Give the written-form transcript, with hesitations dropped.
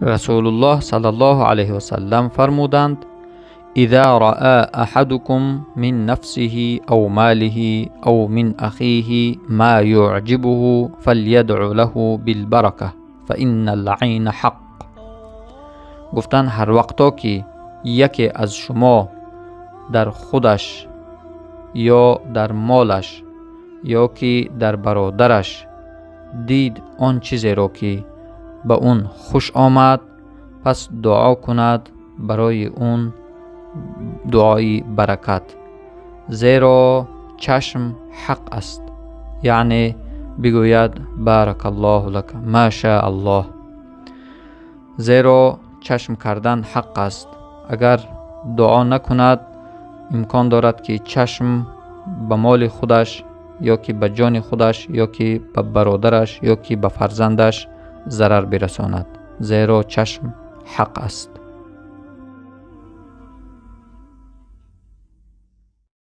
Расулуллоҳ саллаллоҳу алайҳи васаллам фармуданд: إذا رأى أحدكم من نفسه أو ماله أو من أخيه ما يعجبه فليدع له بالبركة فإن العين حق. Гуфтанд, ҳар вақто ки яке аз шумо дар худаш ё дар молаш ё ки дар бародараш дид он чизеро, ки ба он хуш омад, пас дуо кунад барои он дуои баракат, зеро чашм ҳақ аст. Яъне бигӯяд: بارك الله لك، ما شاء الله. Зеро чашм кардан ҳақ аст. Агар дуо накунад, имкон дорад, ки чашм ба моли худаш ё ки ба ҷони худаш ё ки ба бародараш ё ки ба фарзандаш зарар бирасонад, зеро чашм ҳақ аст.